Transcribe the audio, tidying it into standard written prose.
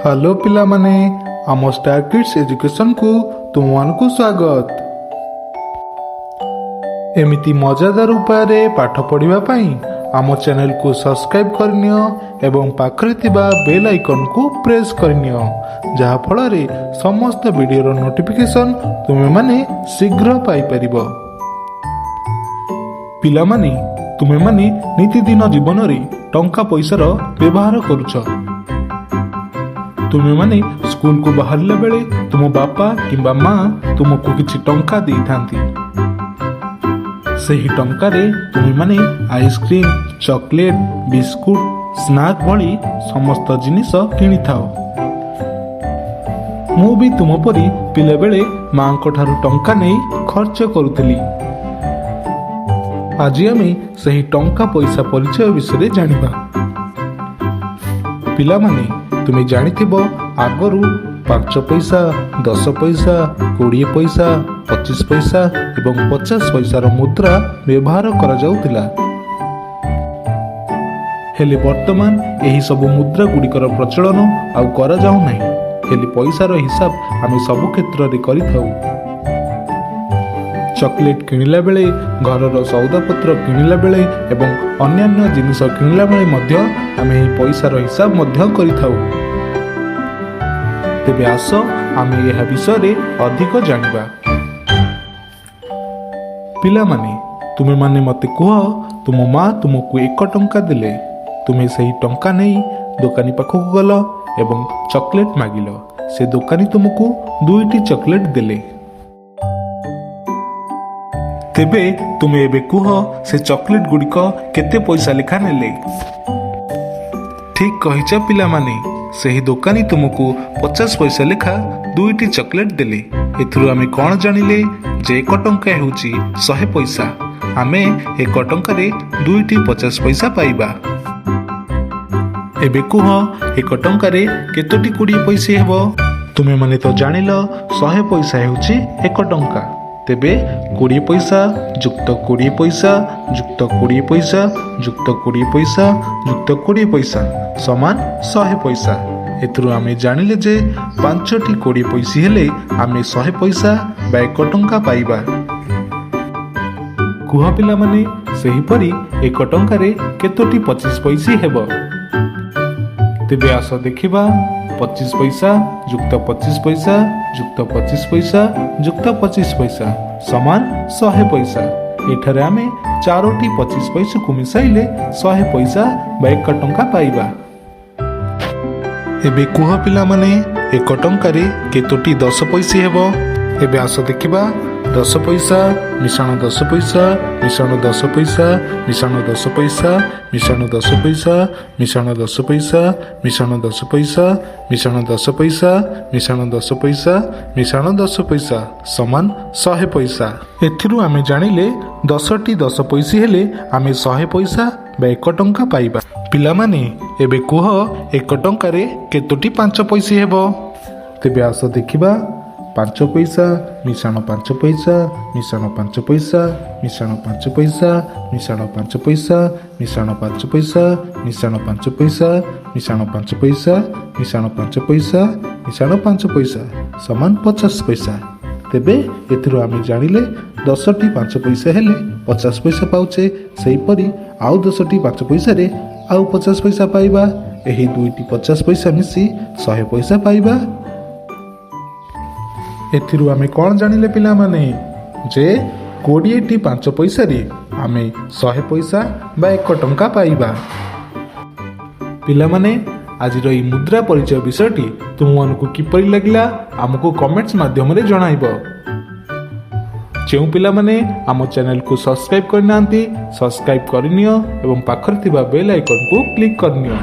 Hello ପିଲାମାନେ, ଆମ star kids ଏଜୁକେସନକୁ ତୁମମାନଙ୍କୁ ସ୍ୱାଗତ। ଏମିତି ମଜାଦାର ଉପାୟରେ ପାଠ ପଢ଼ିବା ପାଇଁ ଆମ ଚ୍ୟାନେଲକୁ ସବସ୍କ୍ରାଇବ୍ କରିନିଅ ଏବଂ ପାଖରେ ଥିବା ବେଲ୍ ଆଇକନ୍କୁ ପ୍ରେସ୍ କରିନିଅ, ଯାହାଫଳରେ ସମସ୍ତ ଭିଡ଼ିଓର ନୋଟିଫିକେସନ୍ ତୁମେମାନେ ଶୀଘ୍ର ପାଇପାରିବ। ପିଲାମାନେ, ତୁମେମାନେ ନିତିଦିନ ଜୀବନରେ ଟଙ୍କା ପଇସାର ବ୍ୟବହାର କରୁଛ। ତୁମେମାନେ ସ୍କୁଲକୁ ବାହାରିଲା ବେଳେ ତୁମ ବାପା କିମ୍ବା ମା ତୁମକୁ କିଛି ଟଙ୍କା ଦେଇଥାନ୍ତି। ସେହି ଟଙ୍କାରେ ତୁମେମାନେ ice cream, chocolate, biscuit, snack ଭଳି ସମସ୍ତ ଜିନିଷ କିଣିଥାଅ। ମୁଁ ବି ତୁମ ପରି ପିଲାବେଳେ ମାଙ୍କ ଠାରୁ ଟଙ୍କା ନେଇ ଖର୍ଚ୍ଚ କରୁଥିଲି। ଆଜି ଆମେ ସେହି ଟଙ୍କା ପଇସା ପରିଚୟ ବିଷୟରେ ଜାଣିବା। ପିଲାମାନେ, ତୁମେ ଜାଣିଥିବ, ଆଗରୁ 5 ପଇସା, 10 ପଇସା, 20 ପଇସା, 25 ପଇସା ଏବଂ 50 ପଇସାର ମୁଦ୍ରା ବ୍ୟବହାର କରାଯାଉଥିଲା। ହେଲେ ବର୍ତ୍ତମାନ ଏହି ସବୁ ମୁଦ୍ରା ଗୁଡ଼ିକର ପ୍ରଚଳନ ଆଉ କରାଯାଉନାହିଁ। ହେଲେ ପଇସାର ହିସାବ ଆମେ ସବୁ କ୍ଷେତ୍ରରେ କରିଥାଉ। ଚକୋଲେଟ୍ କିଣିଲା ବେଳେ, ଘରର ସଉଦାପତ୍ର କିଣିଲା ବେଳେ ଏବଂ ଅନ୍ୟାନ୍ୟ ଜିନିଷ କିଣିଲା ବେଳେ ମଧ୍ୟ ଆମେ ଏହି ପଇସାର ହିସାବ ମଧ୍ୟ କରିଥାଉ। ତେବେ ଆସ, ଆମେ ଏହା ବିଷୟରେ ଅଧିକ ଜାଣିବା। ପିଲାମାନେ, ତୁମେମାନେ ମୋତେ କୁହ, ତୁମ ମା ତୁମକୁ 1 ଟଙ୍କା ଦେଲେ। ତୁମେ ସେହି ଟଙ୍କା ନେଇ ଦୋକାନୀ ପାଖକୁ ଗଲ ଏବଂ ଚକୋଲେଟ୍ ମାଗିଲ। ସେ ଦୋକାନୀ ତୁମକୁ ଦୁଇଟି ଚକୋଲେଟ୍ ଦେଲେ। ତେବେ ତୁମେ ଏବେ କୁହ, ସେ ଚକୋଲେଟ୍ ଗୁଡ଼ିକ କେତେ ପଇସା ଲେଖା ନେଲେ? ଠିକ୍ କହିଛ ପିଲାମାନେ, ସେହି ଦୋକାନୀ ତୁମକୁ 50 ପଇସା ଲେଖା ଦୁଇଟି ଚକୋଲେଟ୍ ଦେଲେ। ଏଥିରୁ ଆମେ କ'ଣ ଜାଣିଲେ ଯେ 1 ଟଙ୍କା ହେଉଛି 100 ପଇସା। ଆମେ 1 ଟଙ୍କାରେ ଦୁଇଟି 50 ପଇସା ପାଇବା। ଏବେ କୁହ, 1 ଟଙ୍କାରେ କେତୋଟି 20 ପଇସା ହେବ? ତୁମେମାନେ ତ ଜାଣିଲ, 100 ପଇସା ହେଉଛି 1 ଟଙ୍କା। ତେବେ 20 ପଇସା ଯୁକ୍ତ 20 ପଇସା ଯୁକ୍ତ 20 ପଇସା ଯୁକ୍ତ 20 ପଇସା ଯୁକ୍ତ 20 ପଇସା ସମାନ 100 ପଇସା। ଏଥିରୁ ଆମେ ଜାଣିଲେ ଯେ ପାଞ୍ଚଟି 20 ପଇସା ହେଲେ ଆମେ 100 ପଇସା ବା 1 ଟଙ୍କା ପାଇବା। କୁହ ପିଲାମାନେ, ସେହିପରି 1 ଟଙ୍କାରେ କେତୋଟି 25 ପଇସା ହେବ? ତେବେ ଆସ ଦେଖିବା। 25 ପଇସା ଯୁକ୍ତ 25 ପଇସା ଯୁକ୍ତ 25 ପଇସା ଯୁକ୍ତ 25 ପଇସା ସମାନ 100 ପଇସା। ଏଠାରେ ଆମେ ଚାରୋଟି 25 ପଇସାକୁ ମିଶାଇଲେ 100 ପଇସା ବା 1 ଟଙ୍କା ପାଇବା। ଏବେ କୁହ ପିଲାମାନେ, 1 ଟଙ୍କାରେ କେତୋଟି 10 ପଇସା ହେବ? ଏବେ ଆସ ଦେଖିବା। 10 ପଇସା ମିଶାଣ 10 ପଇସା ମିଶାଣ 10 ପଇସା ମିଶାଣ 10 ପଇସା ମିଶାଣ 10 ପଇସା ମିଶାଣ 10 ପଇସା ମିଶାଣ 10 ପଇସା ମିଶାଣ 10 ପଇସା ମିଶାଣ 10 ପଇସା ମିଶାଣ 10 ପଇସା ସମାନ 100 ପଇସା। ଏଥିରୁ ଆମେ ଜାଣିଲେ, 10ଟି 10 ପଇସା ହେଲେ ଆମେ 100 ପଇସା ବା 1 ଟଙ୍କା ପାଇବା। ପିଲାମାନେ, ଏବେ କୁହ, 1 ଟଙ୍କାରେ କେତୋଟି 5 ପଇସା ହେବ? ତେବେ ଆସ ଦେଖିବା। 5 ପଇସା ମିଶାଣ 5 ପଇସା ମିଶାଣ 5 ପଇସା ମିଶାଣ 5 ପଇସା ମିଶାଣ 5 ପଇସା ମିଶାଣ 5 ପଇସା ମିଶାଣ 5 ପଇସା ମିଶାଣ 5 ପଇସା ମିଶାଣ 5 ପଇସା ମିଶାଣ 5 ପଇସା ସମାନ 50 ପଇସା। ତେବେ ଏଥିରୁ ଆମେ ଜାଣିଲେ, 10ଟି 5 ପଇସା ହେଲେ 50 ପଇସା ପାଉଛେ। ସେହିପରି ଆଉ 10ଟି 5 ପଇସାରେ ଆଉ 50 ପଇସା ପାଇବା। ଏହି ଦୁଇଟି 50 ପଇସା ମିଶି 100 ପଇସା ପାଇବା। ଏଥିରୁ ଆମେ କ'ଣ ଜାଣିଲେ ପିଲାମାନେ ଯେ 20ଟି 5 ପଇସାରେ ଆମେ 100 ପଇସା ବା 1 ଟଙ୍କା ପାଇବା। ପିଲାମାନେ, ଆଜିର ଏହି ମୁଦ୍ରା ପରିଚୟ ବିଷୟଟି ତୁମମାନଙ୍କୁ କିପରି ଲାଗିଲା, ଆମକୁ କମେଣ୍ଟସ୍ ମାଧ୍ୟମରେ ଜଣାଇବ। ଯେଉଁ ପିଲାମାନେ ଆମ ଚ୍ୟାନେଲକୁ ସବସ୍କ୍ରାଇବ୍ କରିନାହାନ୍ତି, ସବସ୍କ୍ରାଇବ୍ କରିନିଅ ଏବଂ ପାଖରେ ଥିବା ବେଲ୍ ଆଇକନ୍କୁ କ୍ଲିକ୍ କରିନିଅ।